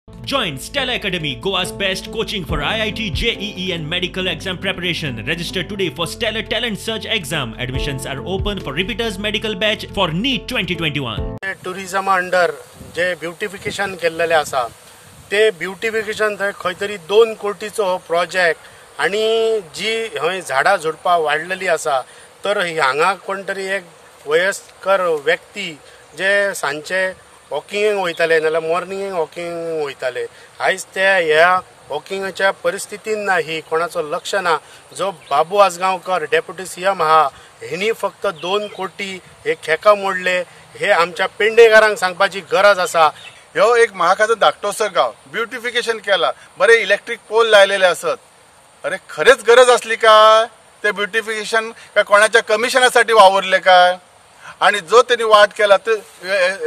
Join Stella Academy, Goa's best coaching for IIT, JEE and medical exam preparation. Register today for Stellar Talent Search exam. Admissions are open for repeaters medical batch for NEET 2021. टुरिजमा under J beautification केल्लेलें आसा ते beautification थंय खंय तरी 2 कोटीचो हो project आनी जी हय झाडां झुडपां वाडलेली आसा तर हांगा कोण तरी एक वयस्कर व्यक्ती जे सांजचे वॉकिंगेक वयताले नाल्यार मॉर्निंगेक वॉकिंग वयताले, आयज ते ह्या वॉकिंगाच्या परिस्थितीन ना, ही कोणाचो लक्ष ना. जो बाबू आजगांवकर डेप्युटी सीएम आहा हेणी फक्त 2 कोटी हे खेका मोडले हे आमच्या पेंडेकारांक सांगपाची गरज आसा. ह्यो एक महाकाचो धाकटोसो गांव ब्युटिफिकेशन केला, बरे इलेक्ट्रीक पोल लायलेले आसत. अरे खरेंच गरज आसली काय ते ब्युटिफिकेशन? काय कोणाच्या कमिशनासाठी वावरले काय? आणि जो त्यांनी वाट केला ते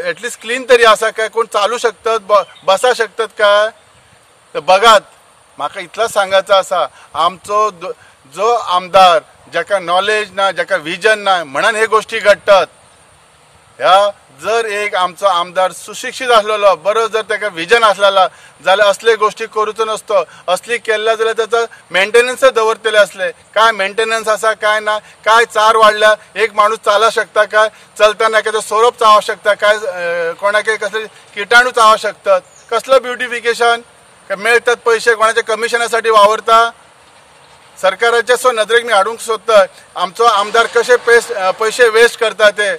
एटलिस्ट क्लीन तरी आसा काय? कोण चालू शकतात, बसा शकतात काय? तर बघात, म्हाका इतलाच सांगायचं आसा, आमचो जो आमदार ज्याका नॉलेज ना, ज्याका विजन ना, म्हणून हे गोष्टी घडटात. ह्या जर एक आमचो आमदार सुशिक्षीत आसलेलो, बरो जर ताका विजन आसलेला जाल्यार असले गोष्टी करूचो नसतो. असली केल्ल्या जाल्यार ताचो मेंटेनन्स दवरतले असले. काय मेंटेनन्स आसा काय ना, काय चार वाडल्या, एक माणूस चालू शकता काय? चलतना एखादो सोरोप चावंक शकता काय? कोणाक कसले किटाणू चावंक शकतात? कसलो ब्युटिफिकेशन? मेळतात पयशे कोणाच्या कमिशनासाठी वावरता? सरकाराच्या सो नदरेक मी हाडूंक सोदता आमचो आमदार कशे पयशे वेस्ट करता ते.